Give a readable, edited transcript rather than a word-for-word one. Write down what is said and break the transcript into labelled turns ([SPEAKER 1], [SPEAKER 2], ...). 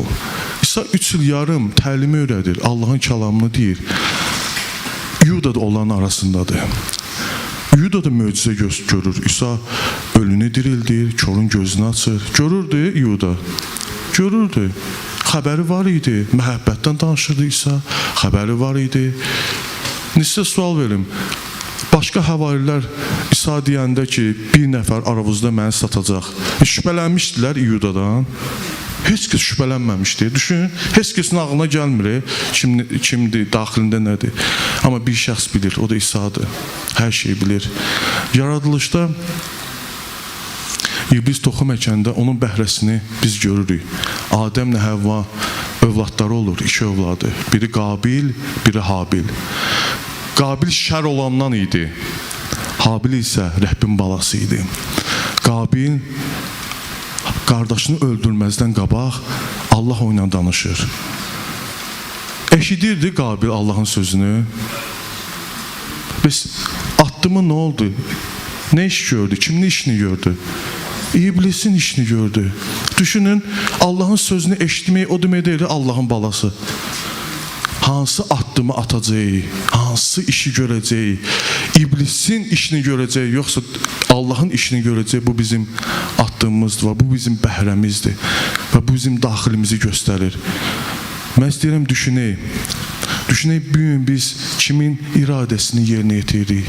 [SPEAKER 1] ol. İsa 3 il yarım təlimi öyrədir, Allahın kəlamını deyir. Yuda da onların arasındadır. Yuda da möcüzə görür. İsa ölünü dirildir, korun gözünü açır. Görürdü Yuda. Görürdü. Xəbəri var idi. Məhəbbətdən danışırdı İsa. Xəbəri var idi. Sizə sual verim. Başqa həvarilər İsa deyəndə ki, bir nəfər aranızda məni satacaq. Şübhələnmişdilər Yudadan. Heç kəs şübhələnməmişdi. Düşünün, heç kəsin ağlına gəlmir kimdir, daxilində nədir. Amma bir şəxs bilir, o da İsadır. Hər şeyi bilir. Yaradılışda İblis toxum əkəndə onun bəhrəsini biz görürük. Adəmlə Həvva övladları olur, iki övladı. Biri Qabil, biri Habil. Qabil şər olandan idi. Habil isə Rəbbin balası idi. Qabil qardaşını öldürməzdən qabaq Allah onunla danışır. Eşidirdi Qabil Allahın sözünü. Bəs addımı nə oldu? Nə iş gördü? Kimin işini gördü? İblisin işini gördü. Düşünün, Allahın sözünü eşitmək o demək deyil, Allahın balası. Hansı addımı atacaq, hansı işi görəcək, İblisin işini görəcək, yoxsa Allahın işini görəcək, bu bizim addımımızdır, bu bizim bəhrəmizdir və bu bizim daxilimizi göstərir. Mən istəyirəm düşünək. Düşünək, bu gün biz kimin iradəsini yerinə yetiririk?